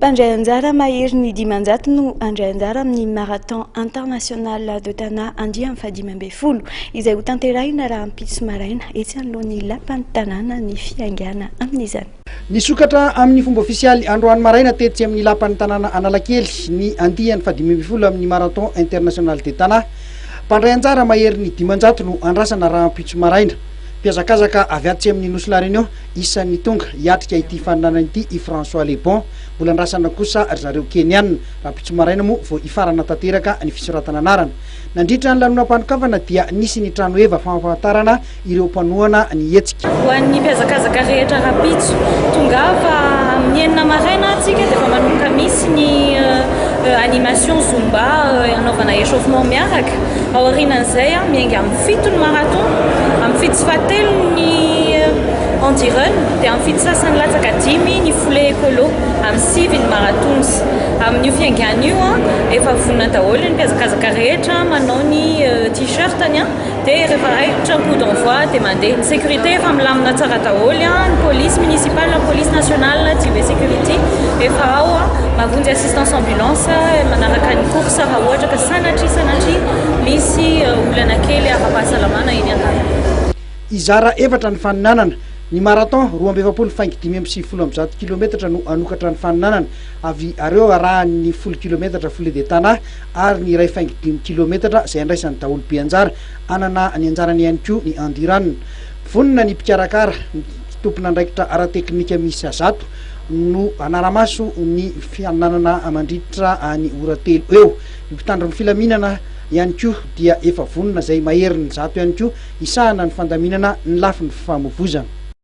Mpandray anjara maherin'ny 500 no handray anjara amin'ny Marathon International de Tana andiany faha-15, izay hotanterahina rahampitso maraina etsy anoloan'ny Lapan'ny tanàna ny fiaingàna amin'izany. Nisokatra amin'ny fomba ofisialy androany maraina tetsy amin'ny Lapan'ny tanàna Analakely ny andiany faha-15 amin'ny Marathon International de Tana. Mpandray anjara maherin'ny 500 no andrasana rahampitso maraina. Mpihazakazaka avy atsy amin'ny Nosy La Réunion isan'ny tonga hiatrika ity faninanana ity i François Lebon. Mbola andrasana kosa ry zareo Keniana. Rahampitso maraina moa vao hifarana tanteraka ny fisoratana anarana. Nandritra ny lanonam-panokafana dia nisy ny trano heva fampahafantarana ireo mpanohana ny hetsika. Ho an'ny mpihazakazaka rehetra rahampitso, tongava amin'ny 6 maraina tsika dia efa manomboka misy ny animation zumba hanaovana échauffement miaraka. Aorianan'izay, miainga amin'ny 7 ny marathon, amin'ny 7 sy fahatelo ny endurance, dia amin'ny fito sasany latsaka dimy ny foulée écolo, amin'ny 9 ny marathons. Amin'io fiaingàna io, efa vonona daholo ny mpihazakazaka rehetra manao ny t-shirt-ny, dia rehefa raikitra coup d'envoi dia mandeha. Ny sécurité efa milamina tsara daholo, ny police municipale, police nationale, JB Security efa ao, mahavonjy assistance ambulance manaraka ny course raha ohatra ka sanatria sanatria misy olana kely ara-pahasalamana eny an-dalana. Hizara efatra ny faninanana. Ny marathon 42.195 kilometatra no hanokatra ny faninanana, avy areo arahan'ny 10 kilometatra foulée de Tana ary ny 1.5 kilometatra izay andraisan'ny daholobe anjara. Hanana ny anjarany ihany koa ny Endurance. Vonona ny mpikarakara, ny tompon'andraikitra ara-teknika miisa 100 no hanara-maso ny fihaninanana mandritra ny ora 3 eo. Ny mpitandro ny filaminana ihany koa dia efa vonona izay maherin'ny 100 ihany koa hisahana ny fandaminana ny lafiny fifamoivoizana.